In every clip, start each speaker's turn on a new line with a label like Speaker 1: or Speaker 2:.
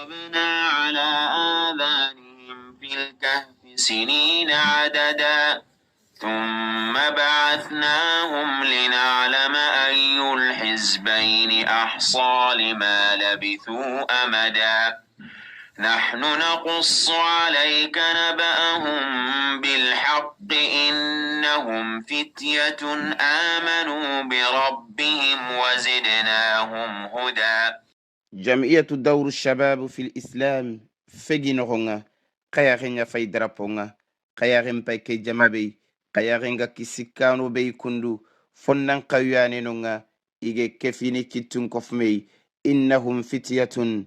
Speaker 1: وضربنا على آذانهم في الكهف سنين عددا ثم بعثناهم لنعلم أي الحزبين أحصى لما لبثوا أمدا. نحن نقص عليك نبأهم بالحق إنهم فتية آمنوا بربهم وزدناهم هدى.
Speaker 2: جمعية دور الشباب في الإسلام fegi noxonga xayaxenga fay draponga xayaxen pay ke jama bey xayaxenga kisikkano bey kundu fonnan xawuyane nonga ige kefini kittun kofmey innahum fityatun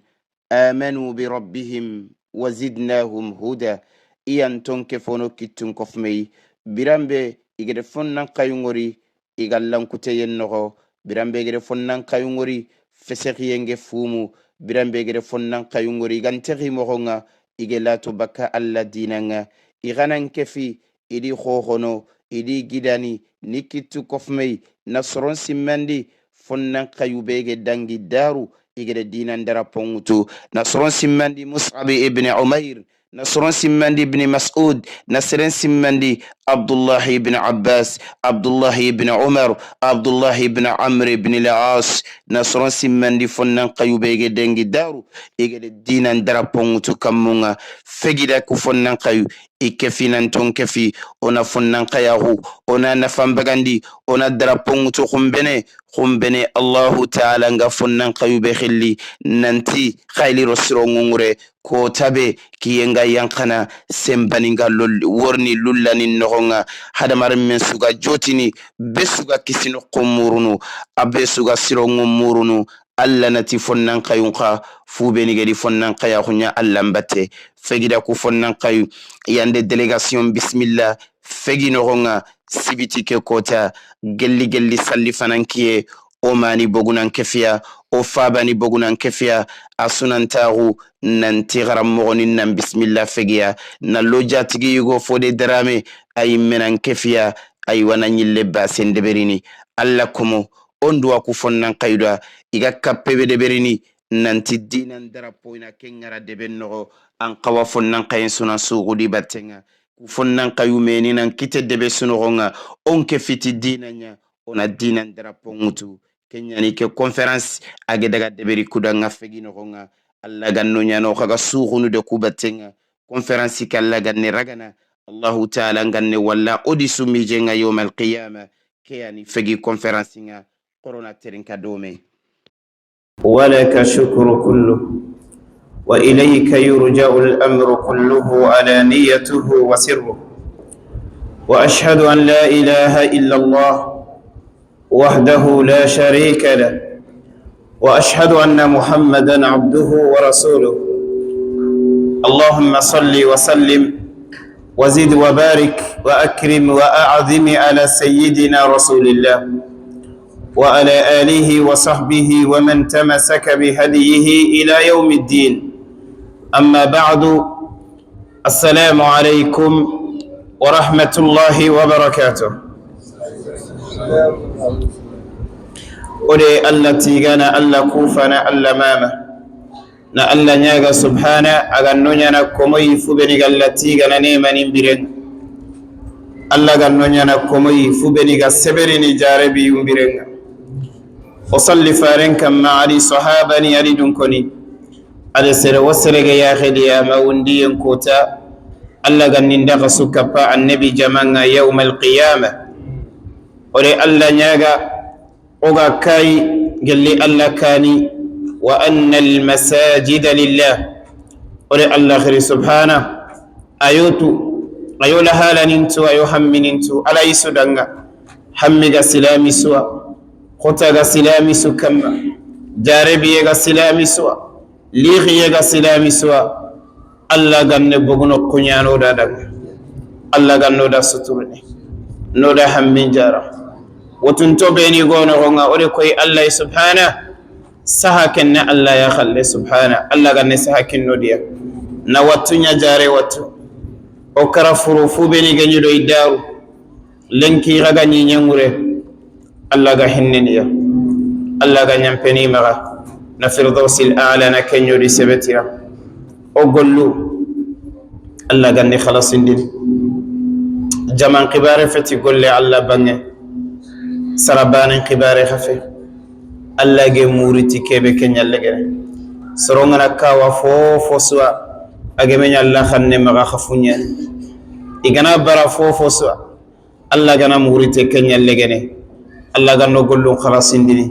Speaker 2: amanu birabbihim wazidnahum huda iyanton kefono kittun kofmey biranbe igede fonnan xayungori iga lankuteyen noxo biranbe igede fonnan xayungori fesexiyenge fumu biranbe igede fonnan xayungori igantexi moxonga ige lato bakka alla dinanga iganan kefi idi xoxono idi gidani ni kittu kofmey na soron simmandi fonnan xayubege dangi daru igede dinan daraponŋutu na soron simmandi Mus'ab ibn Umair na soron simmandi ibn Mas'ud na seren simmandi Abdullah ibn Abbas Abdullah ibn Umar Abdullah ibn Amr ibn al-As na soron simmandi fonnan xayubege dangi daru igede dinan daraponŋutu kammunga fegida ku fonnan xayu i kefinan ton kefi ona fonnan xayaxu ona nafan bagandi ona daraponŋutu xumbene xumbene Allahu taala nga fonnan xayube xilli nanti xayliro sironŋungure kotabe kiyenga yankana sembaninga worni lullani noxonga hadamaren men suga jotini be suga kisino xunmurunu a be suga sironŋu murunu alla nati fonnan xayun xa fubenigedi fonnan xayaxuña allan batte fegida ku fonnan xayu yande délégation bismillah fegi noxonga sibiti ke kota gelli gelli salli fanan kiye o mani bogunan kefiya o fabani bogunan kefiya a sunantaxu nanti xaranmoxonin nan bismillah fegiya na lo jatigi yugo fode darame a yimmenan kefiya aywana ñille basen deberini alla komo on duwa ku fonnan xayuda iga kappebe deberini nanti dinan darapo ina ke ŋara deben noxo an xawa fonnan xayen sunan suxudi battenga ku fonnan xayu meni nan kite debe sunoxonga on ke fiti dinaña ona dinan darapo ŋutu ke ñani ke conférence age daga deberi kudanga fegi noxonga alla ganno ñano xaga suxunu de ku battenga conférence ke alla ganne ragana Allahu taala ganne walla odi summijenga yowma alqiyama ke yani fegi conférence nga corona terinka dome.
Speaker 3: ولك الشكر كله وإليك يرجع الأمر كله علانيته وسره، وأشهد أن لا إله إلا الله وحده لا شريك له، وأشهد أن محمدا عبده ورسوله. اللهم صل وسلم وزد وبارك وأكرم وأعظم على سيدنا رسول الله وعلى آله وصحبه ومن تمسك بهديه إلى يوم الدين. أما بعد، السلام عليكم ورحمة الله وبركاته. ودي الله تيغانا الله كوفنا الله ماما na Allah ñaga subhana aga noñana komoyi fubeni ga Allah tigana nemanin biren Allah ga noñana komoyi fubeni ga seberini jarebi yumbirenga o salli faren kamma ali sahabani ali dunkoni ada sere waserege yaxediyama wundiyen kota Allah ga nindaxa sukkappa annabi jamanga yawma alqiyama. Ode Allah ñaga oga kay gelli Allah kani wa anna almasajida lillah. Ode Allah xiri subhana ayotu ayo lahalanintu ayo hamminintu ala yisu danga hammiga silami suwa khotaga silami su kamma jarebiyega silami suwa liixiyega silami suwa Allah ganne boguno kuñanoda danga Allah gannoda suturni noda hammin jara wotunto beni gonoxonga ode koy Allah subhana saha kenne Allah ya xalle subhana Allah ganne saha kinnodiya na wattuña jare wattu o kara furu fubeni geñuɗo i daru lenki xaga ñiñengure Allah ga hinniniya Allah ga ñampeni maxa na firdausil ala na keñodi sebetira. O gollu Allah ganni khalasindini jaman khibare feti golle Allah bange sarabanen khibare khafe Allah ge muriti kebe kenyalle gene sorongana kawa fo suwa agemenya Allah khanne maga khafunya igana bara fo suwa Allah gana murite kenyalle gene Allah ganno gollun khalasindini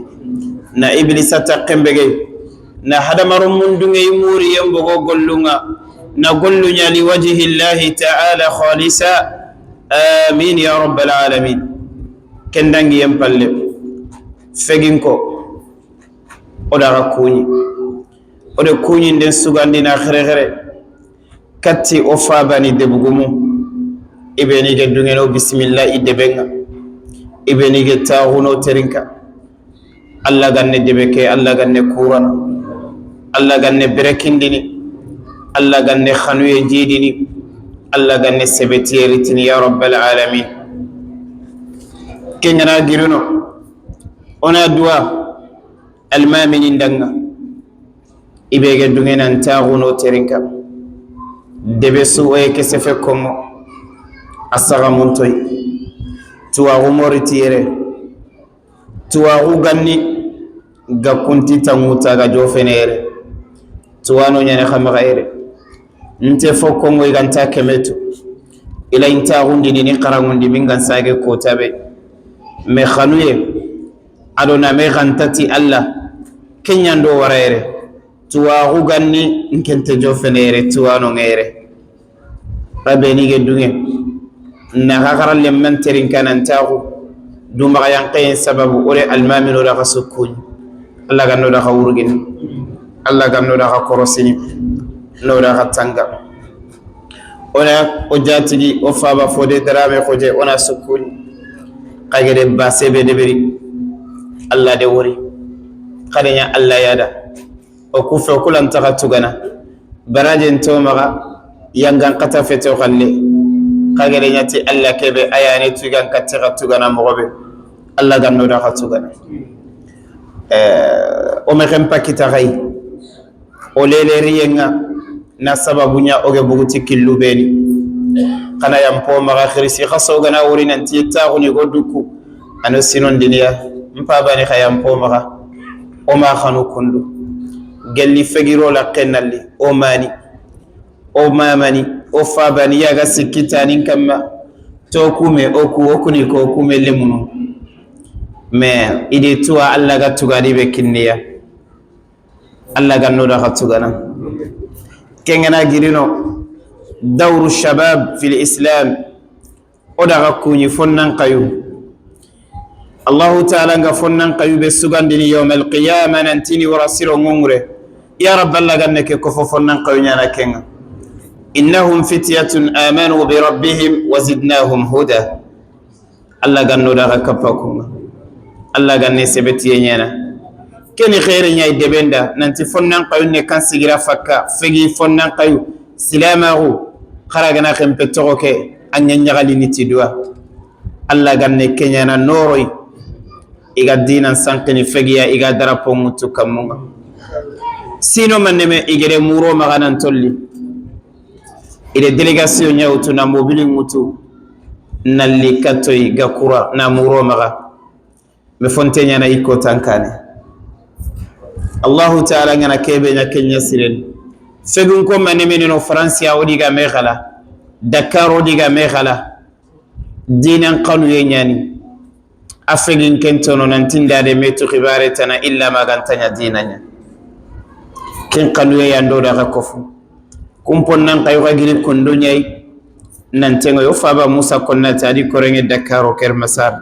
Speaker 3: na iblisa taqembege na hadamaro mundunge muri yembogo gollunga na gollunya li wajhi Allah ta'ala khalisa amin ya rabbal alamin kendangi yempalle feginko odaga kuñi ode kuñinden sugandina xere xere katti o fabani debugumu ibenige dungeno bisimilla i debenga ibenige taxuno terinka Allah ganne debe ke Allah ganne kurana Allah ganne berekindini Allah ganne xanuye jidini Allah ganne sebetiyeritini ya rabbal alamin keñana giruno ona duwa almaminin danga ibege dungenan taxuno terinka debe su oye ke sefe kongo a saxamuntoy tuwaxu moriti yere tuwaxu ganni ga kunti tanŋuta ga jofene yere tuwano ñane xamaxa yere nte fo kongo iganta kemetu ila intaxundini ni xarangundi min gan sage kotabe me xanuye ado na me xantati Allah keñando wara yere tuwaxu ganni nkente jofene yere tuwano ŋe yere rabenige dunge naxa xara lemman terin kanantaxu dumaxayanqeyen sababu ore almamino daxa sukkuñ Allah ganno daxa wurgini Allah ganno daxa korosini no daxa tanga ona o jatigi o faba fode darame xoje ona sukkuñ xagede basebe deberi Allah de wori xadeña Allah yada o kufe o kulantaxa tugana barajen tomaxa yangan xata fete xalle xagede ñati Allah kebe ayani tugan kattixa tugana moxoɓe Allah ganno daxa tugana o mexen pakita xay o leleriyenga na sababuña oge buguti killu beni xana yampo maxa xirisi xa sogana wori nanti yettaxuni go dukku ano sinondiniya mpabani xa yampo maxa o ma xanu kundu gelli fegiro la qennalli o mani o mamani o fabani yaga sikkitanin kamma to kume o ku o kuni ko kume lemunu mais ide tuwa Allah ga tugani be kinniya Allah ga no daxa tugana kengana girino dawru shabab fi lislam o daxa kuñi fonnan qayu Allahu taala nga fonnan qayu be sugandini yawm alqiyama nantini wara siro ngongure ya rab Allah ganne ke kofo fonnan qayu ñana kenga innahum fityatun amanu bi rabbihim wa zidnahum huda Allah ganno daxa kappa kunga Allah ganne sebetiye ñana keni xeere ñay debenda nanti fonnan qayu ne kan sigira fakka fegi fonnan qayu silamaxu xaragana xempe toxo ke a ñañaxalini ti duwa Allah ganne keñana noroy iga dinan sankini fegiya iga darapo ŋuttu kammunga sino manneme igede muro maxanan tolli ide délégation ñawutu na mobili ŋutu nalli kattoy ga kura na muro maxa me fonte ñana i kotankane Allahu taala ngana kebe ña kenya siren fegun ko maneme neno Francia o diga me xala Dakar o diga me xala dinan xanuye ñani a fegin kentono nantindade metu xibare tana illa magantaña dinaña ken xanuye yando daxa kofu kumpon nan xayu xa giri kondo ñayi nantengo yo faba Musa konnate adi korenge Dakar o Ker Masar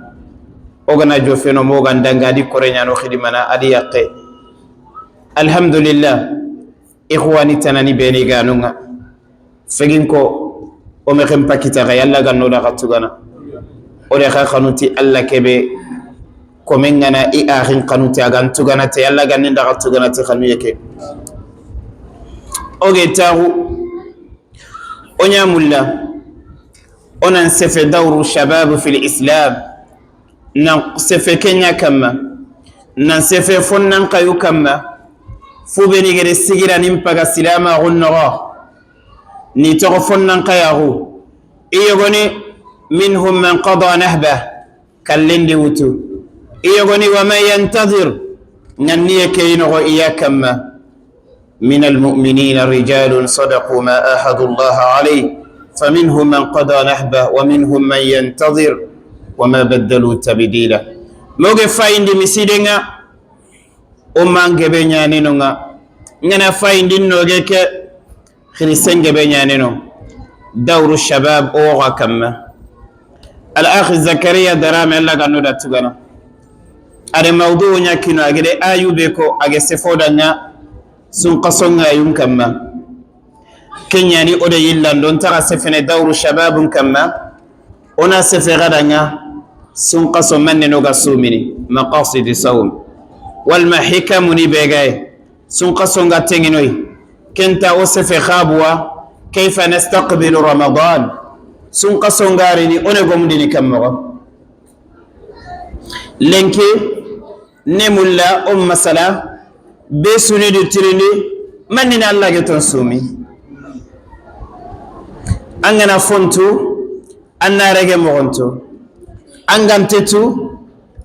Speaker 3: ogana jofeno mogan danga adi koreñano xidimana adi yaqe alhamdulillah ikhwani tanani beni ganunga fegin ko o mexen pakita xa yalla ganno daxa tugana ode xa xanuti Allah kebe komen ngana i axin xanuti agan tugana te yalla ganni daxa tugana te xanuye ke oge taxu o ñamulla onan sefe dawru shababu fi lislam nan sefe keña kamma nan sefe fonnan xayu kamma fu beni gede sigiranin paga silamaxun noxo. Ni toxo fonnankayaxu i yogoni minhum man qada nahba kallendi wutu i yogoni wa man yantazir nganniye ke inoxo iya kamma. من المؤمنين رجال صدقوا ما آهدوا الله عليه فمنهم من قضى نحبه ومنهم من ينتظر وما بدلوا تبديلا. موغي فايندي مسيدنا ومان gebe ñanino nga ngana fayindi noge ke khirisen gebe ñanino dawru shabab o waxa kamma. Al-akh Zakaria Darame Allah ganu da tugana ade mawdu ñakkino agede ayube ko age sefodanga sun qasonga yum kamma kenyani ode yillandon taxa sefene dawru shababun kamma ona sefe gadanga sun qaso manne noga sumini maqasidi sawm walma hikamuni begay sun qasonga tenginoy kenta o sefe khabuwa kayfa nastaqbilu ramadan sun qasongarini one gomdini kammogo lenki nemulla o masala be suni du tirindi manni Allah ge ton sumi angana fontu anna rege mogontu angantetu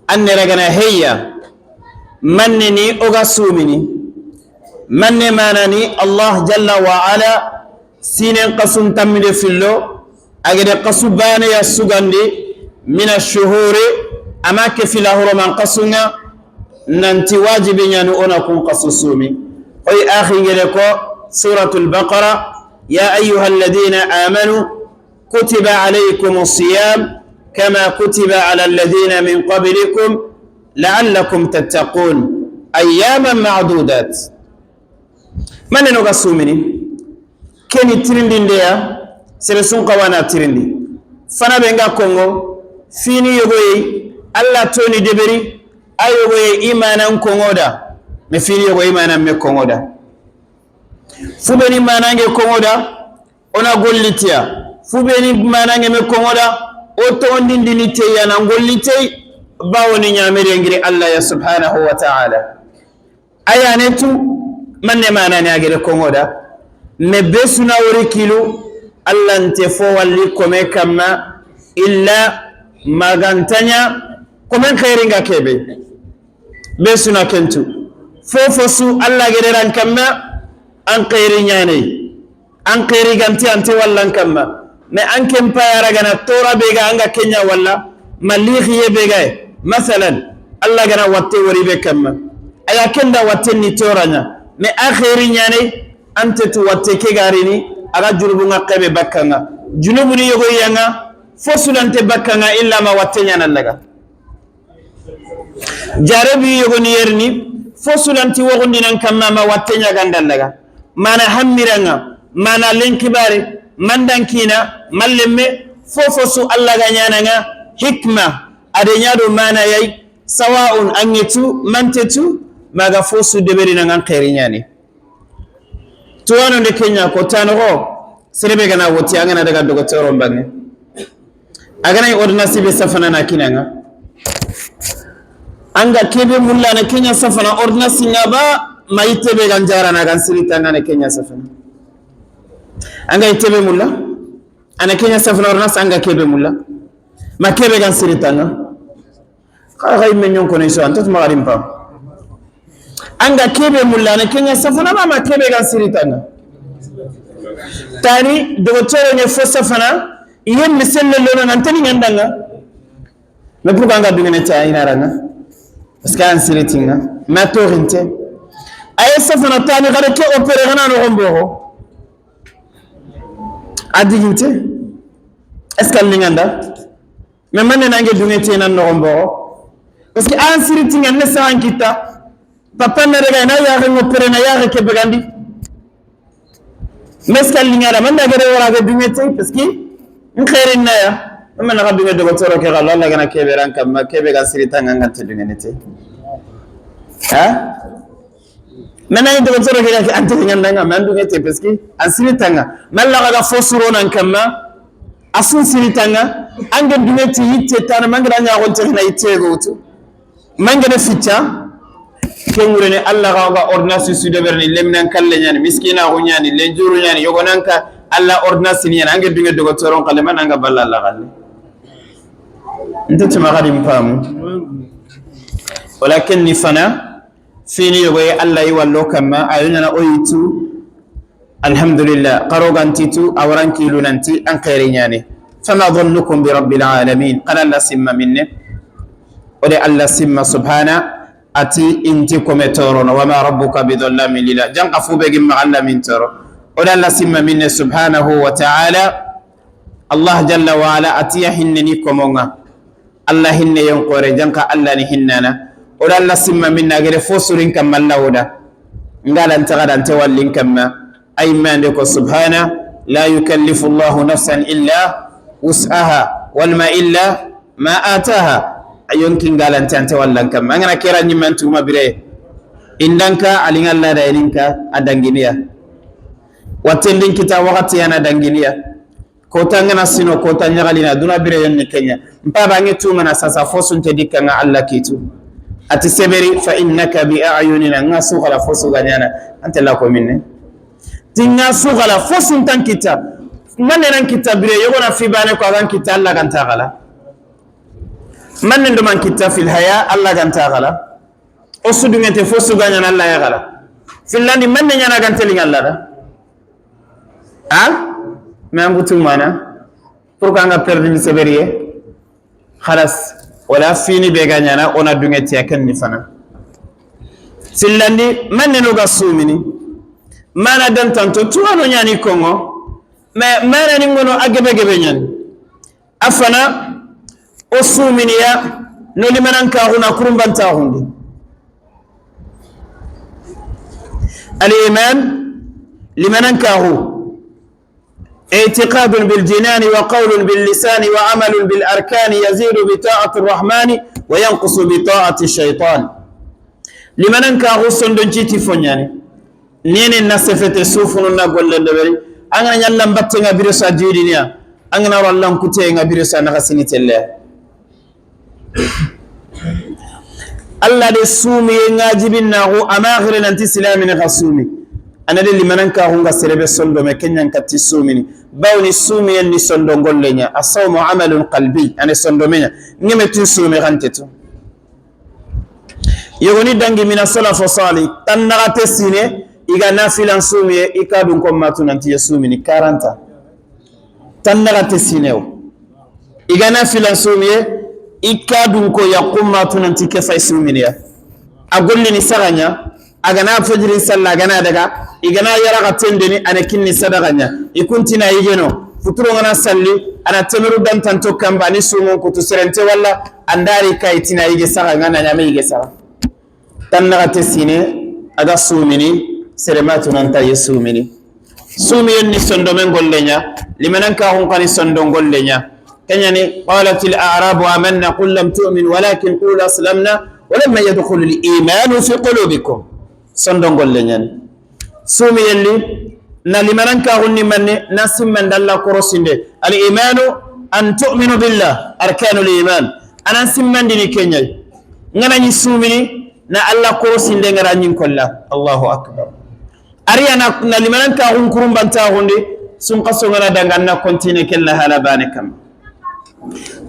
Speaker 3: anne ragana heya manni ni oga sumini manne manani Allah jalla wa ala sinen qasum tammide fillo agede qasu bane ya sugandi min ash-shuhuri amake filahuro man qasunga nanti wajibi ñani ona kun qasu sumi oy akhi ngede ko suratul baqara ya ayyuha alladhina amanu kutiba alaykum as-siyam kama kutiba ala alladhina min qablikum la'allakum tattaqun ayyaman ma'dudat. Maneno ga sumini keni tirindi ndeya sere sun qawana tirindi fana be nga kongo fini yogoyi alla toni deberi ayogoye imanan kongoda me fini yogo imanan me kongoda fubeni manange kongoda ona gollitiya fubeni manange me kongoda o tondindini teyana gollitey bawoni ñamere ngiri Allah ya subhanahu wa ta'ala ayanetu manne manani agere kongoda me besuna wori kilu Allah nte fo walli kome kamma illa magantanya komen khairinga kebe besuna kentu fofo su Allah gereran kamma an khairi ñane an khairi ganti ante wallan kamma me an kempayara gana tora bega anga kenya walla malikhiye bega masalan Allah gana watte wori be kamma aya kenda watte ni toranya me akhiri ñane ante tu watte ke garini aga jurubunga kebe bakkanga junubuni yogo yanga fosulante bakkanga illa ma watte ñana laga jarebi yogoni yerni fosulanti wogondinan kamma ma watte ñagandal laga mana hammiranga mana lenkibare mandankina mallemme fofo su Allah ga ñananga hikma ade ñado mana yay sawa'un angetu mantetu maga fosu deberina ngan khairi ñani tuwano nde kenya ko tanogo serebe gana woti angana daga dogotoro mbange agana ordonnance be safana na kinanga anga kebe mulla na kenya safana ordonnance ngaba maitebe ganjara na gansirita ngana kenya safana anga itebe mulla ana kenya safana ordonnance anga kebe mulla ma kebe gansirita nga kha men ko ne so antot magarim pa anga kebe mulla na kenya safana ma kebe gansirita nga tani dogotoro ne fo safana yen miselle lona nantani ngandanga mais pourquoi anga dungene ta inaranga parce que an siritinga ma torinte ay safana tani gare ke opéré gana no gombo adiginte est ce que linganda mais man nange dungete nan no gombo parce que an siritinga ne sa an kita papa na rega na ya ngo opéré na ya ke begandi mais est ce que linganda man da gare wara ga dungete parce que nkherin na ya man na dunge dogotoro ke galo Allah gana kebe ran kam kebe ga siritanga ngante dungenete ha mana ni dogotoro ke ga ante nganda man dungete parce que an siritanga man la ga fosuro nan kamma asun siritanga ange dungete yitte tan mangira nya gon te na yitte goto mangene fitta kengure ne Allah ga ordonnance su de berni lemnan kalle nyani miskina go nyani lenjuru nyani yogonanka Alla ordonnance ni ange dunge docteur on kale man anga balla Allah galle nte tuma gadi mpamu. Walakin ni fana fini yogoy Allah yiwallo kamma ayuna oyitu alhamdulillah qarogantitu awaran kilu nanti an khairi nyane. Fama dhannukum bi rabbil alamin qala la simma minne ode Allah simma subhana ati inti kome torono wama rabbuka bidhallamin lil janqa fube gimma Allah min toro ode Allah simma minne subhanahu wa ta'ala. Allah jalla wa ala atiya hinneni komonga Allah hinne yonkore janka Allah ni hinnana ode Allah simma minna gere fosurin kam Allah oda ngala ntagada ante wallin kamma ay mandeko subhana la yukallifu Allah nafsan illa wus'aha walma illa ma ataha ayonki ngala ante wallan kamma ngana kera nyimman tuma bire indanka alingalla da ininka adanginiya watendin kita wakati yana danginiya kota ngana sino kota nyagalina duna bire yonni kenya mpaba ngi tuma na sasa fosun te dikanga Allah kitu ati seberi fa innaka bi a'yunina ngasu kala fosu ganyana ante la ko minne tinga sugala fosun tan kita manen kita bire yogona fi bane ko agan kita Allah kan taala manen do man kita fil haya Allah kan taala o sudungete fosu ganyana Allah ya gala filandi manen nyana kan telinga Allah da ha mais mana pour que nga perdi ni seberiye khalas wala fini be ganyana ona dungeti akan ni fana filandi manen ga sumini mana dan tanto tuwano nyani kongo mais mana ni ngono agebe gebe nyani afana o suminiya no limanan ka huna kurumbanta hundi al-iman limanan ka hu اعتقاد بالجنان وقول باللسان وعمل بالأركان يزيد بطاعة الرحمن وينقص بطاعة الشيطان limanan ka hu sondon citi fonyani nene nasefete sufunu na golle ndeberi angana nyalla mbatte nga birosa jidiniya angana wallan kute nga birosa na kasini telle Allah de sumi nga jibinna hu amakhire nanti silamini khasumi anade limanan ka hu nga serebe sondo me kenyan katti sumini bawni sumi en ni sondo golle nya asawmu amalun qalbi ane sondo menya ngeme tin sumi gantetu yogoni dangi mina salafu salih tan sine iga nafilan sumiye ikadun ko matu nanti yasumini 40 tan sine o iga nafilan sumiye ikadun ko yaqum matu nanti kefa suminiya agolli ni saganya aga na fajirin salla gana daga iga na yara tendeni ana kinni sadaganya ikuntina yigeno futuro ngana salli ana temeru dan tanto kamba ni sumun kutu serente walla andari kaitina yige saga ngana nyame yige saga tan sine aga sumini serematu nanta yesumini sumiyen ni sondomen gollenya limanan ka hun kani sondon gollenya kanyani qalatil a'rabu amanna qul lam tu'min walakin qul aslamna walamma yadkhulu al-iman fi qulubikum sondon gollenya sumiyen li na limanan ka hun ni manne nasimman dalla korosinde al-iman an tu'minu billah arkanul iman anan simmandini kenyai ngana ni sumini na Allah korosinde ngara nyin kolla Allahu akbar ariya na limanan ka hun kurumbanta hunde sun qaso ngana danga na kontine kella hala bane kam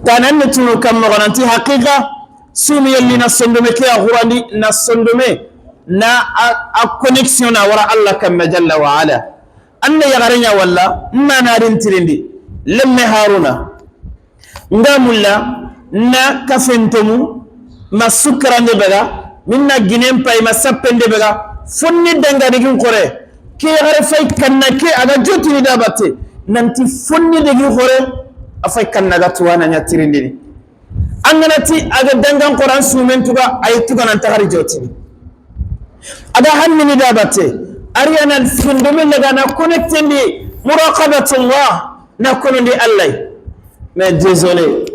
Speaker 3: tanan ne tunu kam mo nanti haqiqa sumi yalli na sondome ke a hurandi na sondome na a connexion na wara Allah kam jalla wa ala anna yagarenya walla ma na rin tirindi lemme haruna ngamulla na kafentomu ma sukrande baga minna ginen pay ma sappende baga fonni danga digin kore ke gare fay kanna ke aga jotini dabate nanti fonni digin kore afay kanna ga tuwana nya tirindini anganati aga dangan qoran sumen tuga ay tuga nan tagari jotini aga hannini dabate ariana sundumi laga na connectendi muraqabatullah na konondi Allah mais désolé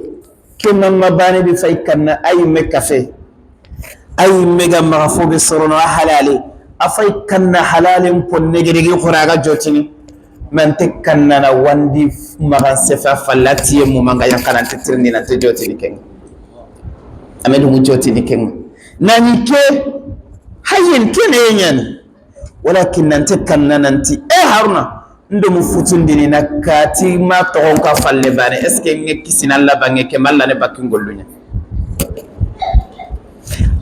Speaker 3: ke mamma bani bi fay kanna ay me café ay mega magafo be sorono a halale afay kanna halalen ponne gede khoraga jotini man te kanna na wandi magan sefa falati mu manga yankana te tirni na te jotini ken amedu mu jotini ken nani ke hayin kene nyani walakin nan te kanna nanti e haruna Ndo mu futundini na kati ma togon ka falle bane est ce que nge kisina la bange ke malla ne bakki gollunya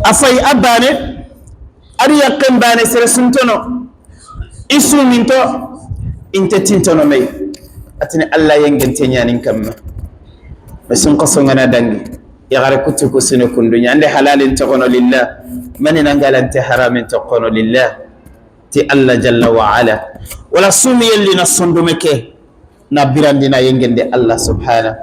Speaker 3: afay abane ari yakken bane sere suntono isu minto inte tintono may atini alla yengente nyanin kamma mais sun qaso ngana dangi yagare kutu ko sine kundunya ande halalin togono lillah mani nangalante haramin togono lillah ti alla jalla wa ala wala sumi yelli na sondumeke na birandina yengende alla subhana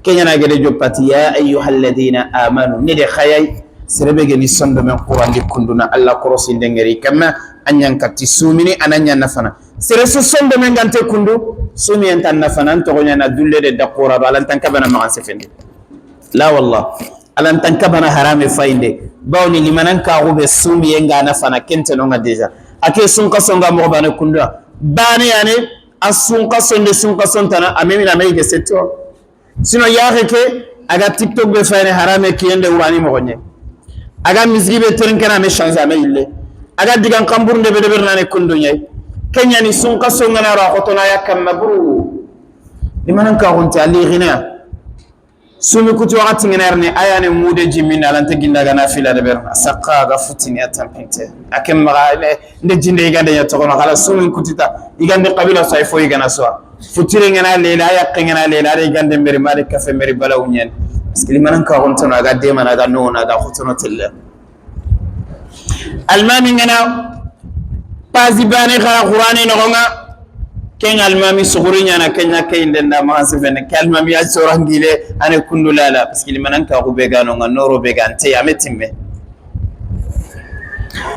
Speaker 3: kenya na gede joppati ya ayyuhalladhina amanu nide khayay serebege ni sondumen qur'an di kunduna alla korosi ndengeri kama anyan katti sumini ananya nafana sere su sondumen gante kundu sumi entan nafana togonya na dulle de daqura balantan kabana ma sefende la wallah alantan kabana harame fainde bawni limanan ka gube sumi enga nafana kente nonga deja ake sunka songa mo bane kunda bane yani asunka sonde sunka sontana amemi na mege seto sino yaake ke aga tiktok be fayne harame kiyende urani mo gonye aga misgi be terin kana me chance ame ille aga digan kamburde be deber nane kundu nyai kenya ni sunka songa na ra khotona yakam mabru limanan ka gonti ali ghina sumi kutu wakati ngenerne ayane mude jimin alante gindaga na fila de berna saqa ga futini atampinte akem maga nde jinde igande ya togono kala sumi kutita igande qabila say fo igana so futire ngena lela yakke ngena lela are igande mberi mari kafe mberi bala unyen parce que limanan ka gontono aga de mana aga nona aga khotono telle almami ngena pazi bane khala qur'ani no gonga ken almami suguri nyana kenya kende nda ma sefene kalmami ya sorangile ane kundulala parce que limanan ka go begano nga noro begante ametimbe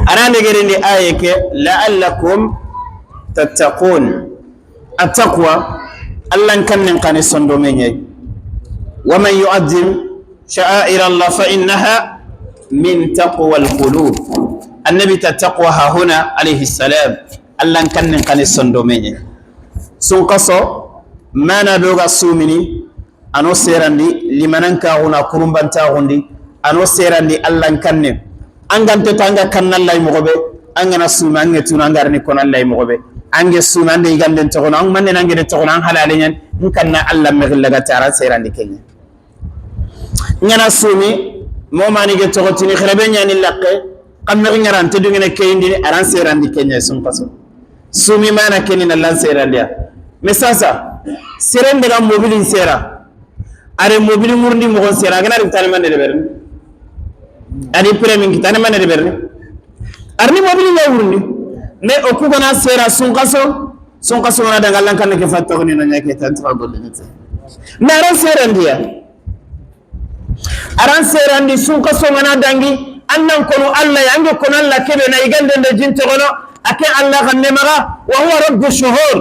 Speaker 3: arande gerindi ayeke la'allakum tattaqun attaqwa allan kannen qani sondo menye wa man yu'azzim sha'air allah fa innaha min taqwa alqulub annabi tattaqwa ha huna alayhi salam allan kannen qani sondo menye sun kaso mana doga sumini ano serandi limanan ka guna kurumbanta gundi ano serandi allan kanne angante tanga kannallay mogobe angana suma ange tuna angarni konallay mogobe ange suma ande igande togono ang manne nange togono ang halale nyen nkanna alla megilla ga tara serandi kenya ngana sumi mo mani ge togotini khrebe nyani lakke kam ngarante dungene keyindini aran serandi kenya sun kaso sumi mana keni na lan serandi mais sasa serende ga mobili sera are mobili murndi mo sera gana ri tani man de berni ani premin ki tani man de berni arni mobili la wurndi mais o ku gana sera sun kaso na daga lan kan ke fatto ni na nyake tan ta golle ni mais aran serandiya aran serandi sun kaso ngana dangi annan kono alla ya ange kono alla kebe na igande de jinto gono ake alla ganne maga wa huwa rabbu shuhur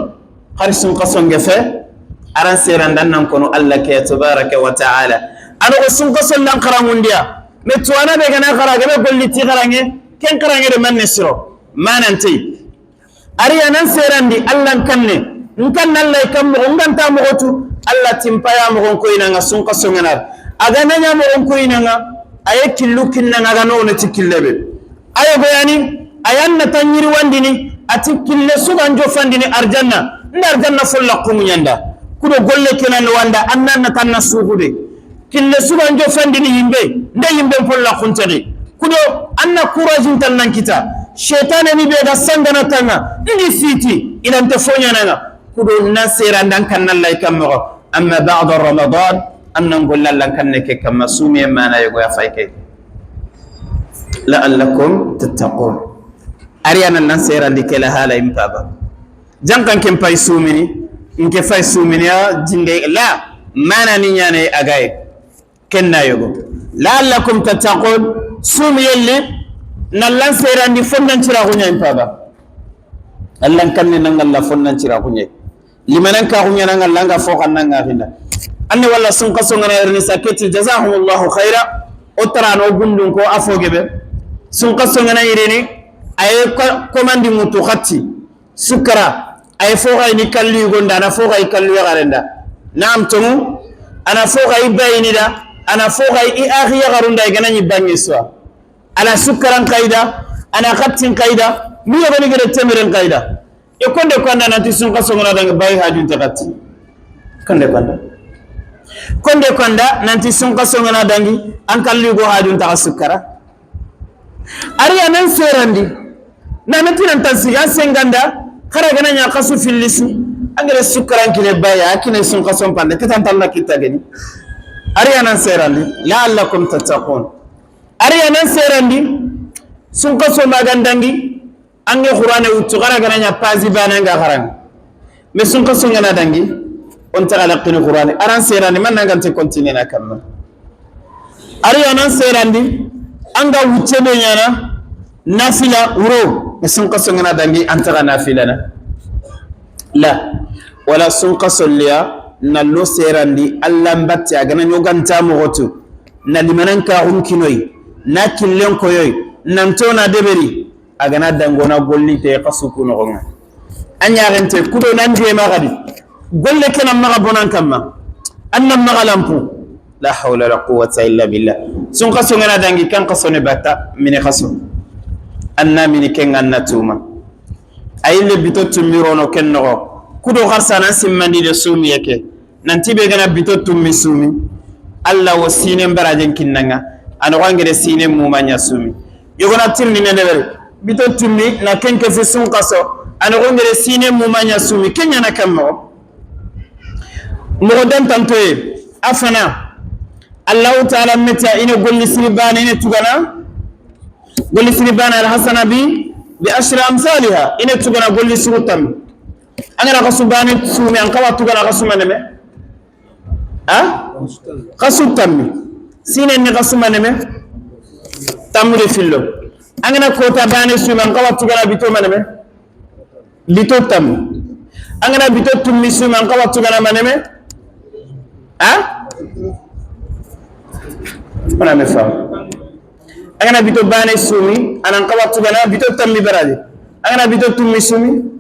Speaker 3: kharisun qason gefe aran serandan nan kono alla ke tabaraka wa taala ano sun qason lan qarangundiya metuana be gana qara gabe golliti qarange ken qarange de man nesro mananti ari anan serandi alla kanne nkan alla kam mo nganta mo gotu alla timpaya mo ko ina nga sun qason nganar aga nanya mo ko ina nga aye killu kinna nga no ne tikillebe ayo goyani ayanna tanyiri wandini ati kille sugan jofandini arjanna nda arjanna folla kumunyanda kudo golle kenan wanda annan tanna sugude kille sugan jofandini yimbe nda yimbe folla kuntari kudo anna courage tan nankita shaytane ni be ga sangana tanga ndi siti ilante fonya nanga kudo nasira ndan kanna lay kammo amma ba'da ramadan annan golla lan kanne ke kamma sumi mana yogo ya fayke la'allakum tattaqun ariana nan serandi kela hala impaba jankan ken pay sumini nke fay sumini ya jinde la mana ni nyane agay kenna yogo la'allakum tattaqun sumi yelli nallan serandi fonnan cira gunya impaba allan kanne nangal la fonnan cira gunya limanan ka gunya nangal langa fo kan nanga hinda anni walla sun kaso ngana erni saketi jazahumullahu khaira otrano gundun ko afogebe sun kaso ngana irini aye commande mutu khatti sukara aye foga ni kalli gonda ana foga kalli garenda naam tomu ana foga bayini da ana foga i akhi garunda gana ni bangi so ala sukaran qaida ana khattin qaida mi yogoni gere temiren qaida E konde konda nanti sun kaso ngana danga bayi hajun takati konde konda konde konda nanti sun kaso ngana dangi an kalli go hajun ta sukara ariya nan serandi na nanti nan tansiga senganda khara gana nya kasu fillisi angere sukaran kine baya akine sun kaso pande kitan talla kitageni ariya nan serandi la'allakum tattaqun ariya nan serandi sun kaso magandangi ange qur'ane wuttu gara gana nya pazi bananga garan me sun kaso ngana dangi on tagala qini qur'ane aran serandi man nangante continue na kamma ariya nan serandi anga wucce be nyana nafila wuro me sun kaso ngana dangi antara nafila na la wala sun kaso liya nallo serandi alla mbatti agana nyoganta mogotu na limanan ka hunkinoy na killen koyoy nantona deberi agana dangona golli te kasuku no gonga anya rente kudo nan je magadi golle kana maga bonan kamma annam maga lampu la hawla wala quwwata illa billah sun kaso ngana dangi kan kaso ne batta mine kaso anna mine kenga natuma ayille bito tumirono kenno kudo kharsana simmandi de sumi yake nanti be gana bito tummi sumi alla wasine mbarajen kinnanga ano wangere sine mumanya sumi yogona tirni ne debere bito tummi na kenke fi sun kaso ano wangere sine mumanya sumi kenya na kammo mo dan tantoye afana Allah ta'ala meta ina golli siribana ina tugana golli siribana alhasana bi ashri amsalha ina tugana golli surutam angara kasubane sumi an kawa tugana kasumane me ha kasutammi sine ni kasumane me tamure fillo angana kota bane sumi an kawa tugana bito mane me bito tammi angana bito tummi sumi an kawa tugana mane me ha ona me fam angana bito bane sumi anan kawa tugana bito tammi baraje angana bito tummi sumi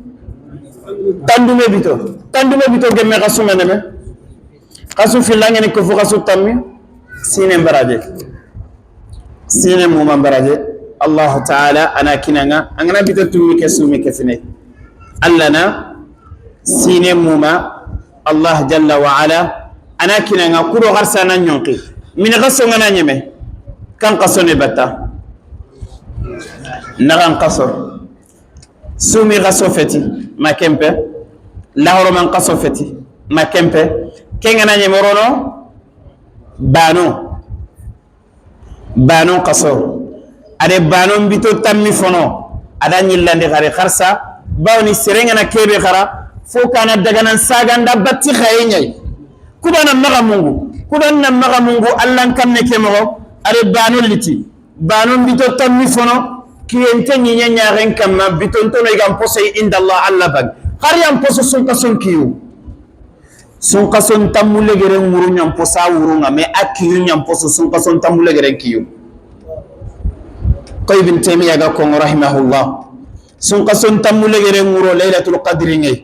Speaker 3: tandume bito gemme kasumane me kasu fillange ni ko fu kasu tammi sine baraje sine muma baraje Allah ta'ala ana kinanga angana bito tummi ke sumi ke fine alla na sine muma Allah jalla wa ala ana kinanga kuro garsana nyonki min gaso ngana nyeme kan kaso ne batta nagan kaso sumi gaso feti ma kempe lahoro man kaso feti ma kempe kengana nyeme rono bano kaso ade bano bito tammi fono ada nyillande gare kharsa bawni serenga na kebe khara fo kana daga nan saganda batti khayenyai kubana maga mungu kudan maga mungu allan kanne kemo are bano liti bano bito tammi fono kiyente nyinya nyaaren kamma bitonto no igam pose inda Allah alla bag khariam poso sun kason kiyu sun kason tamule gere nguru nyam posa wurunga me akiyu nyam poso sun kason tamule gere kiyu ko ibn taymiya ga ko rahimahullah sun kason tamule gere nguru lailatul qadri ngai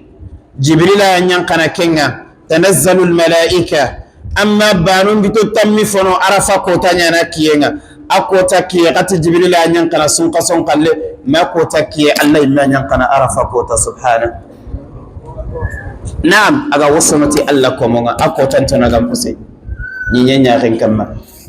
Speaker 3: jibrila nyan kana kenga tanazzalul malaika amma banun bito tammi fono arafa kota nyana kiyenga akota kiye kati jibrila nyan kana sun kason kalle ma kota kiye allah illa nyan kana arafa kota subhana naam aga wasonati allah ko monga akota ntona gam pose ni nyanya ren kamma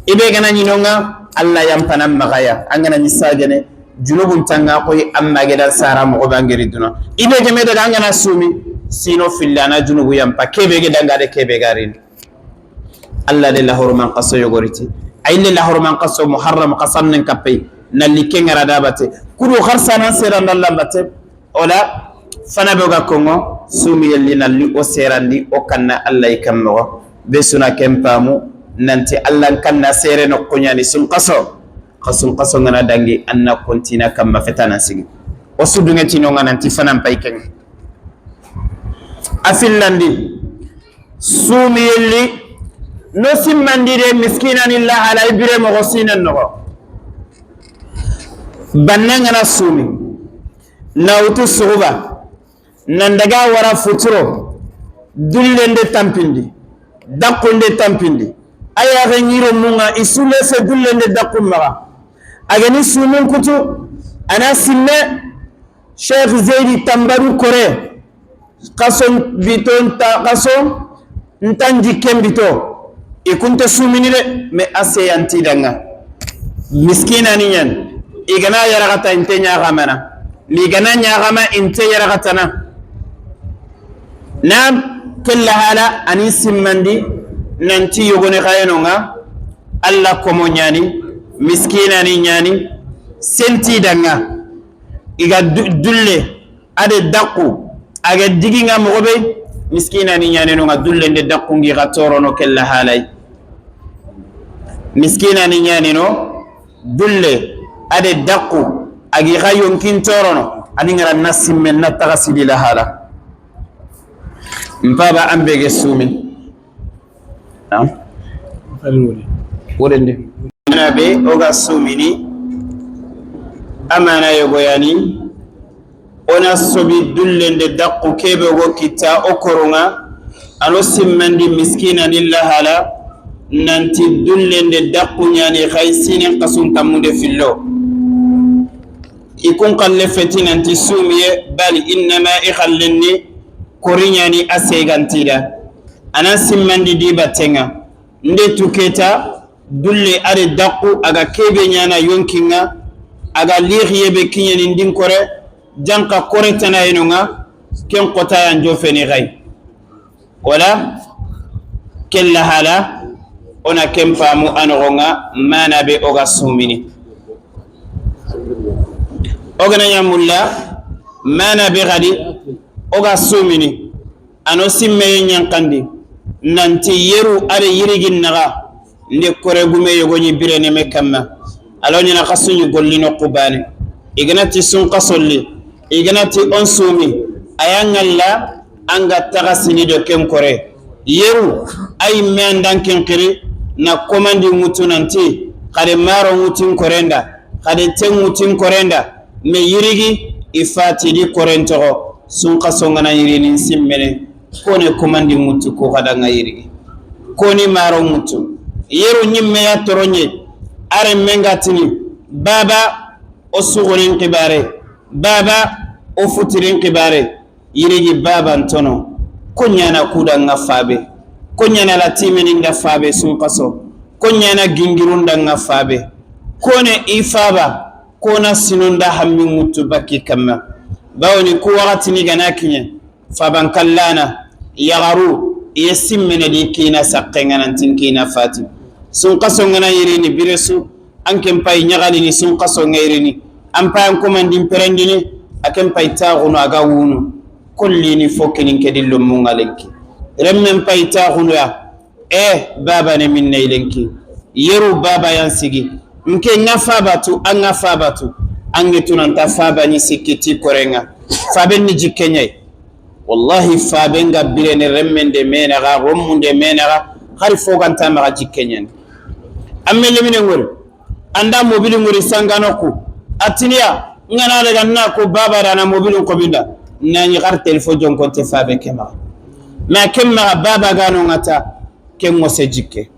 Speaker 3: ibe gana nyinonga allah yampana magaya angana ni sagene junubun tanga koy amma gedan sara mo bangeri duna ibe geme daga angana sumi sino fillana junubu yampa kebe gedanga de kebe garin allah de lahoro man qaso yogoriti ayle lahoro man qaso muharram qasamnen kapay nalli kengara dabate kudu kharsana seranda allah bate ola fana be ga kongo sumi yelli nalli o serandi o kanna allah ikammo be suna kempamu nanti allah kanna sere no kunyani sun qaso qasun qaso ngana dangi anna kontina kamma fetana sigi o sudungeti no nanti fana pay ken afillandi sumi yelli no simmandire miskinani la ala ibire mo gosinen no bannanga na sumi nawtu suba nandaga wara futuro dullende tampindi dakkunde tampindi aya ngiro munga isule fe dullende dakkum maga agani sumun kutu ana simme Cheikh Zeydi Tambadou kore kaso biton ta kaso ntanji kembito ikunte sumini de me ase yanti danga miskina ni nyan igana yaragata inte nyagamana migana nyagama inte yaragatana nam kella hala ani simmandi nanti yogoni xayenonga alla komo ñani miskina ni ñani senti danga iga dulle ade daqu aga diginga mogobe miskina ni ñanenonga dulle nde daqungi xa torono kella halay miskina ni ñanino dulle ade daqu agi xa yonkin torono ani ngara na simmen na taxa sidi la hala mpaba an bege sumi nam wodende mana be oga sumini amana yogoyani ona sobi dullende daqu kebe ogo kitta o koronga ano simmandi miskina ni lahala nanti dullende daqu ñani xay sinin xasun tammude fillo ikun xalle feti nanti sumiye bal innama i xallenni kori ñani a segantida ana simmandi di battenga nde tuketa dulle ade daqu aga kebe ñana yonkinga aga lixiyebe kiñeni ndin kore janka kore tanayenonga ken qotayan jofeni xay wala ken lahala ona ken famu a noxonga mana be oga sumini ogana ñamulla mana be xadi oga sumini ano simmeye ñankandi nanti yeru ade yirigin naxa nde kore gume yogoñi bireneme kamma alo ñana xa suñu gollino qubane iganati sun xa solli iganati on sumi aya ŋalla anga taxa sini do ken kore yeru a yimme andan ken xiri na komandi ŋutu nanti xade maro ŋutin korenda xade ten ŋutin korenda me yirigi i fatidi koren toxo sun xa songana yirinin simmene kone komandi ŋutu ko xadanga yirigi koni maro ŋutu yeru ñimmeya toroñe are mengatini baba o sugurin xibare baba o futirin xibare yirigi baba ntono ko ñana kudanga fabe ko ñana latimeninda fabe sun xaso ko ñana gingirundanga fabe kone i faba kona sinunda hammi ŋutu bakki kamma bawoni ku waxatini gana kiñe fabankallana yaxaru iye simmene di kina saqqenga nantin kina fati sun xaso ngana yirini bire su an ken pay ñaxalini sun xaso nga yirini an pay an komandin perendini a ken pay taxunu aga wunu kollini fo kenin ke dillo munga lenki remmen pay taxunuya e babane min nay lenki yeru baba yan sigi nke nga fabatu an nga fabatu an ngetunanta fabani sikkiti korenga faben ni jikke ñayi wallahi fabenga birene remmende menaxa rommunde menaxa xari foganta maxa jikke ñani an me lemine ngori anda mobili ngori sangano ku atiniya ngana daga na ko baba dana mobili ko binda nañi xar telefo jonkonte fabe ke maxa mais ken maxa baba gano ngata ken ngose jikke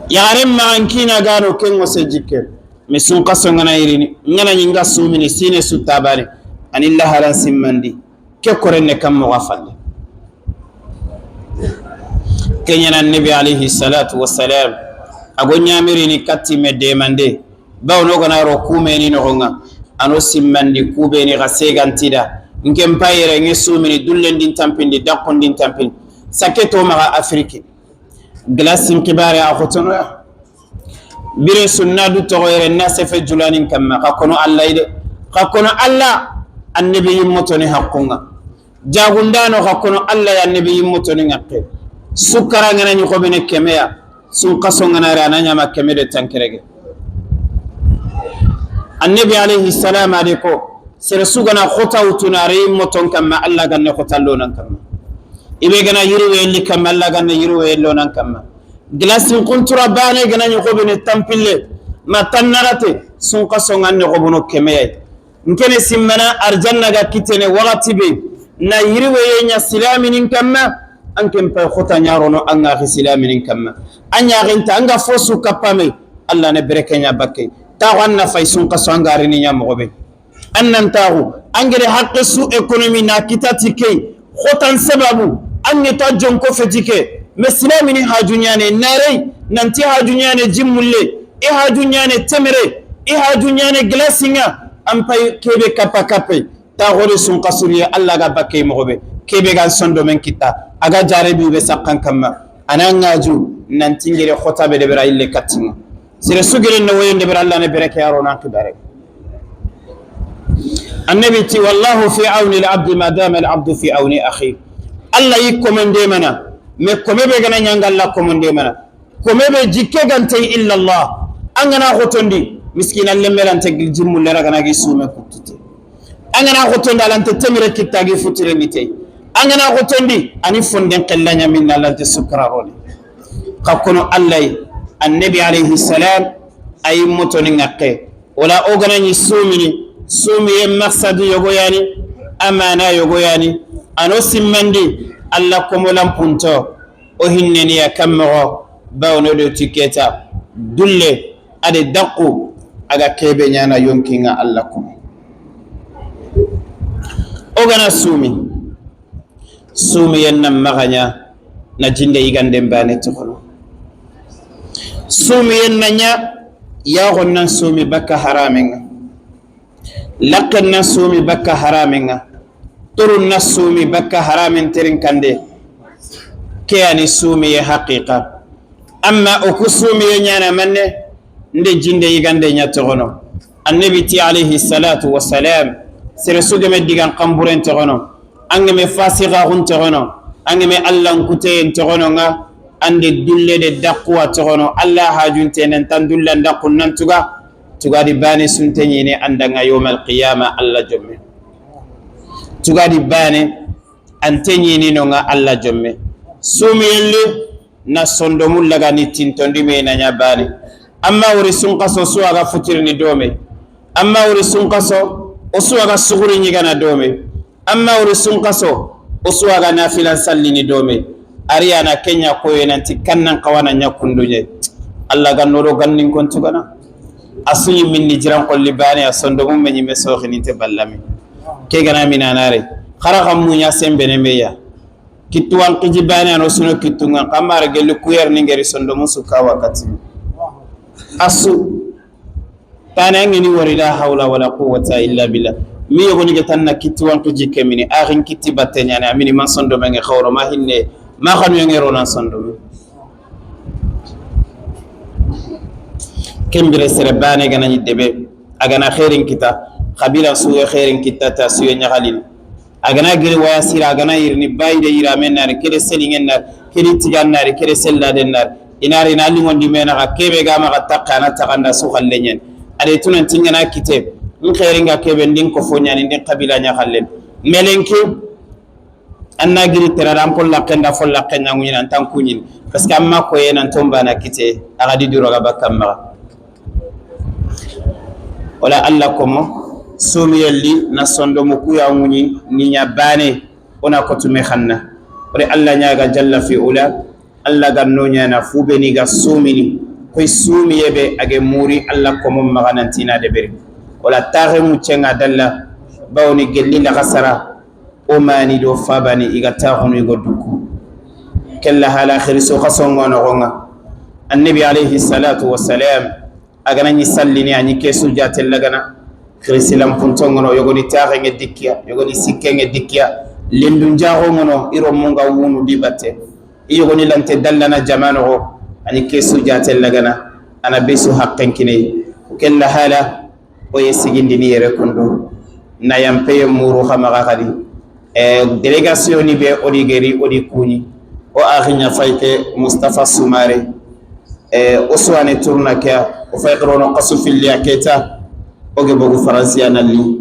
Speaker 3: yaxaren maxan kina gano ken ngose jikke mais sun xaso ngana yirini ngana ñinga sumini sine suttabane ani laharan simmandi ke korenne kam moxa falle keñana nabi alayhi salatu wassalam ago ñamirini kattime demande bawo no gana ro kumeni noxonga ano simmandi kubeni xa segantida nken payere nge sumini dullendin tampindi dakkondin tampindi sakke to maxa Afrique glace xibare a xotonoya bire sunna du toxo yere na sefe julanin kamma xa kono Allah de xa kono Allah annabi yimmotoni haqqunga jagundano xa kono Allah ya annabi yimmotoni ŋakke sukara ngana ñi xobene kemeya sun xaso ngana re ana ñama keme de tankerege annabi alayhi salam ade ko sere sugana xota wutuna are yimmoton kamma Allah ganne xotallonan kamma ibe gana yiriwe kamma Allah ganne yiriwe lonan kamma glasin kuntura bane gana ñi xobene tampille ma tannarate sun xaso nganne xobono kemeya nkene simmana arjanna ga kitene wakati be na yiriwe nya silaminin kamma an ken pay xota ñarono an ŋaxi silaminin kamma an ñaxinta an ga fosu kappame Allah ne bereke ña bakke taxo an na fay sun xaso an ga rini ña moxo be. Annan taxu angere haqqe su économie na kitati ke khotan sababu an ta jonko feti ke mais silamini haju ñane narey nanti haju ñane jimmulle i haju ñane temere i haju ñane glacinga an pay kebe kappa kappe taxore sun xasuriye alla ga bakke moxoɓe kebe gan sondo men kitta aga jarebi be sakkan kamma ana ngaju nanti ngere khotabe de bera ille kattinga sere sugere no woyende bera alla ne bereke yaro nan kibare. Annabi ti wallahu fi auni al-abd ma dama al-abd fi auni akhi. Alla yi komende mana me kome be gana nyanga alla komende mana kome be jikke gante illa Allah angana khotondi miskina lemmerante jimmu lera gana gi sume kuttite angana khotondi alante temire kittagi futire nite angana khotondi ani fonden qellanya minna alante sukra roni kakono alla annabi alayhi salam ay motoni ngakke wala o gana ni sumini sumiye maksadu yogoyani amana yogoyani ano simmandi alla komolan punto o hinneniya kammoxo bawno do tiketa dulle ade daqu aga kebe ñana yonkinga alla komo o gana suumi suumiyen nan maxaña na jinde yiganden bane toxono suumiyen na ña yaxon nan suumi bakka haramenga lakken na suumi bakka haramenga turun na suumi bakka haramen terin kande ke ani suumiye haqiqa amma oku suumiye ñana manne nde jinde yigande ña toxono annabi ti alayhi salatu wassalam sere sugeme digan kamburen toxono angeme fasixaxun toxono angeme allankuteyen toxono nga ande dulle de daquwa toxono alla hajunte nan tan dullan daqun nan tuga tugadi bane sunteñine andanga yowma alqiyama alla jomme tugadi bane anteñini nonga alla jomme sumiyelli na sondomu lagani tintondi me naña bane amma wori sunkaso suwaga futirini dome amma wori sunkaso o suwaga suguri ñigana dome amma wori sunkaso o suwaga nafilan sallini dome ariyana kenya koye nanti kannan kawana ñakkunduñe alla gannoɗo gannin kon tugana asuñi minni jiran kolli bane a sondomu me ñimme soxininte ballami ke gana minanare xara xam muña sembene meya kittuwan qiji bane ano suno kittungan xamara gelli kuyar ni ngeri sondomu sukka wakkati asu tane angeni wori la hawla wala quwwata illa billah mi yogoni ge tanna kittuwan qiji kemini axin kitti batte ñane amini man sondomenge xawro ma hinne ma xanuyenge ronan sondome kembire sere bane gana ñi debe agana xerin kita xabila suwe xerin kitta ta suwe ñaxalin agana giri waya sira agana yirini bayide yiramen nari kede selingen nari kede tigan nari kede selladen nari inari ina lingondi menaxa kebe ga maxa taqe ana taxanda su xalle ñen ade tunanti ngana kite n xeringa kebe ndin kofo ñani ndin xabila ñaxallen melenke anna giri terara an pol laqenda fo laqe ñanguñin an tan kuñin parce que an ma koye nan tombana kite axadi duroga bakkan maxa wala alla komo sumiyelli na sondomu kuya ŋuñi niña bane ona kotume xanna ore alla ñaga jalla fi ula alla ganno ñana fubeni ga sumini koy sumiye be age muri alla komo maxa nantina deberi wala taxe ŋuccenga dalla bawoni gelli laxa sara o mani do fabani iga taxunu igo dukku kella hala xiriso xa songo noxonga annabi alayhi salatu wassalam agana ñi sallini añi kesu jatellagana xirisilampuntongono yogoni taxenge dikkiya yogoni sikkenge dikkiya lendun jaxongono iro munga wunu di batte i yogoni lante dallana jamanoxo añi kesu jatellagana ana besu xaqenkineyi kella hala oye sigindini yere kundu nayampeye muru xamaxa xadi délégation ni be odi geri odi kuñi o axiña fay ke Moustapha Soumare o suwane tourna ke o fay xirono xasu filliya keta oge bogu faransiya nalli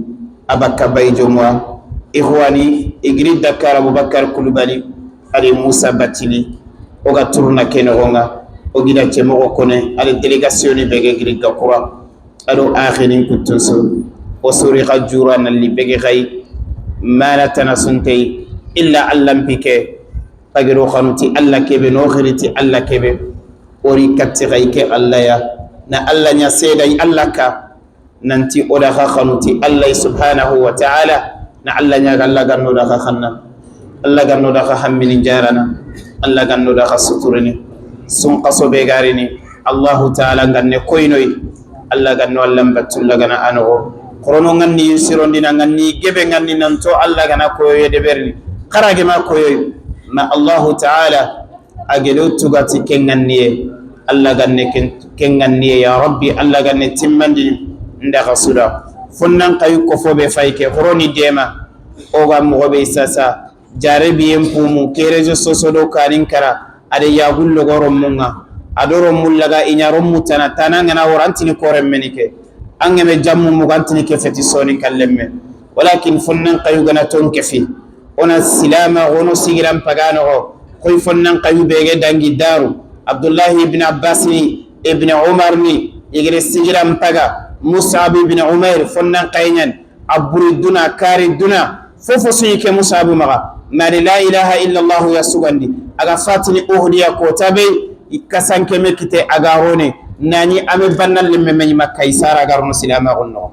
Speaker 3: abakka bayjomwa ikhwani igiri Dakar Aboubacar Koulibaly ali Moussa Batili oga tourna ke noxonga o gida cemoxo kone ali délégation ni bege giri gakura ado axinin kuttunso o suri xa jura nalli bege xay mana tana suntey illa allan pike pagiro xanuti alla kebe no xiriti alla kebe ori katti xay ke alla ya na alla ña seeday alla ka Nanti oda kha khanuti Allah subhanahu wa ta'ala. Na Allah nyaga Allah ganno da kha khanna, Allah ganno da kha hammini jarana, Allah ganno da kha suturini sun qaso be garini. Allah ta'ala ganne koynoy, Allah ganno Allah battulla gana anogo korono nganni sirondina nganni gebe nganni nanto Allah gana koyoye de berni karage ma koyoy ma. Allah ta'ala agelo tugati kenganniye, Allah ganne kenganniye ya rabbi, Allah ganne timmandi ndaga suda fonnan kayu ko fobe fayke koroni dema oga mogobe sasa jarebiyen pumu kerejo soso do kanin kara ade yagullo goro munga adoro mullaga inya rommu tana tana ngana warantini korem menike angeme jammu mugantini ke feti soni kallemme. Walakin fonnan kayu gana ton kefi ona silama gono sigiran pagano go koy fonnan kayu bege dangi daru Abdullah ibn Abbas ni ibn Umar ni igere sigiran paga Mus'ab ibn Umair fonnan kaynan aburi duna kari duna fofo suyike Mus'ab maga mari la ilaha illa Allah ya sugandi aga fatini uhdiya ko tabe ikasanke mekite agarone nani ame bannal lemme men makka isara garno silama gonno.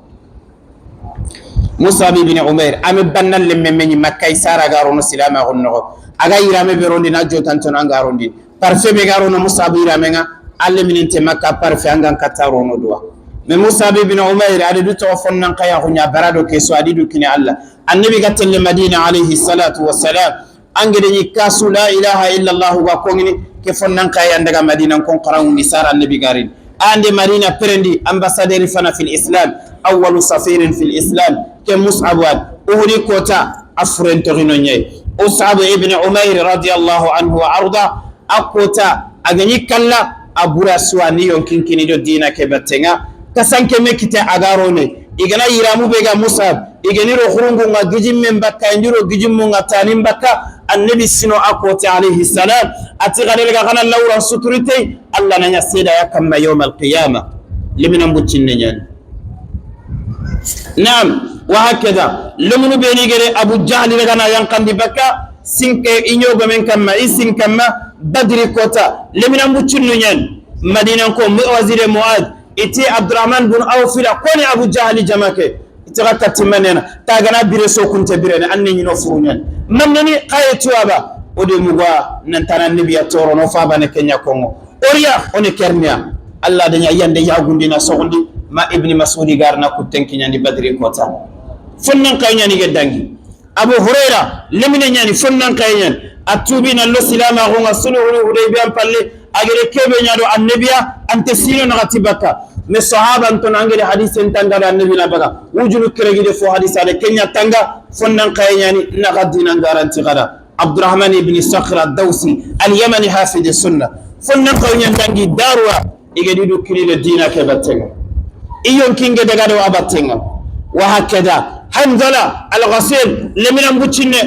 Speaker 3: Mus'ab ibn Umair ame bannal lemme men makka isara garno silama gonno aga yirame berondi na jotanton angarondi parfait be garono Mus'ab yirame nga alle mininte makka parfait angan katarono duwa. Me Mus'ab ibn Umair ade du to fonnan kaya hunya barado keso adi du kini Allah annabi gatel Madina alayhi salatu wassalam angede ni kasu la ilaha illa Allah wa kongini ke fonnan kaya ndaga Madina kon qaran ni sara annabi garin ande Madina prendi ambassadeur fana fil islam awwalu safirin fil islam ke Mus'ab wa uhri kota afren torino nyai Mus'ab ibn Umair radiyallahu anhu wa arda akota agani kalla abura suwani yonkinkini do dina ke batenga kasanke mekite agarone igana yiramu bega Mus'ab iganiro khurungu nga gijimmen bakka indiro gijimmu nga tanin bakka annabi sino akote alayhi salam ati galela gana lawra suturite Allah nanya seda yakam yawm alqiyama limina mbuccinne nyan. Naam, wa hakada lumunu beni gere Abu Jahl gana yankandi bakka sinke inyogo men kamma isin kamma badri kota limina mbuccinne nyan Madina ko wazire Muad iti Abdurrahman bin Auf la koni Abu Jahl jamake iti timanena tagana bire so kunte birene anne nyino furunyan mamnani qayetu aba ode mugwa nantana nabiya toro no fa bane Kenya Kongo oriya one kernia Allah danya yande yagundina sogondi ma Ibn Mas'udi garna kutenki nyandi badri kota fonnan kay nyani gedangi Abu Huraira lemine nyani fonnan kay nyan atubi na lo silama gonga suluhu Hudaybiyan palle agere kebe nyado annabiya ante sino nagati bakka me sahaba anton angere hadith tanga da annabi na baga wujulu keregi fo hadith ale Kenya tanga fonnan kay nyani nagadina garanti gada Abdurrahman ibn Sakhr ad-Dawsi al-Yamani hafiz as-sunnah fonnan kay nyan tangi darwa igedi du kilile dina ke batenga iyon kinge daga do abatenga wa hakada Hanzala al-Ghasil lemina mbuchinne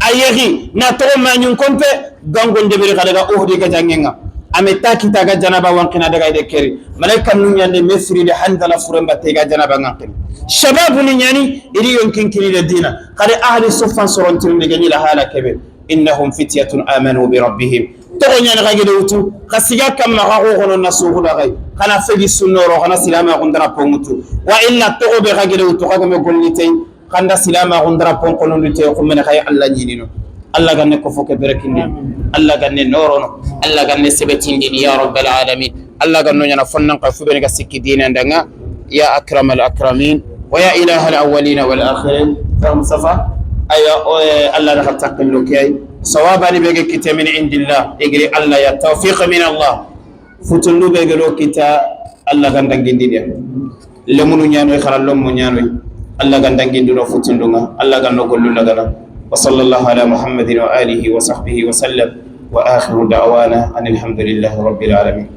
Speaker 3: ayeri na to ma nyun kompe gangon debere kadaga uhdi ga jangenga ameta kita ga janaba wankina daga ide keri malaika nun yande mesri de Hanzala furemba te ga janaba ngankini shababu ni nyani iri yon kinkini de dina kare ahli suffan sorontin de gani la hala kebe innahum fityatun amanu bi rabbihim to nyani ga gede wutu khasiga kam ma ga gono nasuhu la gai kana fegi sunnoro kana silama gondara pongutu wa illa to be ga gede wutu ga me gollite kanda silama gondara ponkono ndite ko men kay Allah nyinino Allah ganne ko foke berekindi Allah ganne norono Allah ganne sebetindi ya rabbal alamin Allah ganno nyana fonnan ka fubene ga sikki dina ndanga ya akramal akramin wa ya ilahal awwalin wal akhirin fahum safa aya Allah da taqillu kay sawabani bege kite min indillah igri Allah ya tawfiq min Allah futundu bege lo kita Allah ganda gindidia lemunu nyano kharallo mu nyano Allah ganda gindiro futundunga Allah ganno gollu lagana wa sallallahu ala Muhammadin wa alihi wa sahbihi wa sallam wa akhiru da'wana anil hamdulillahi rabbil alamin.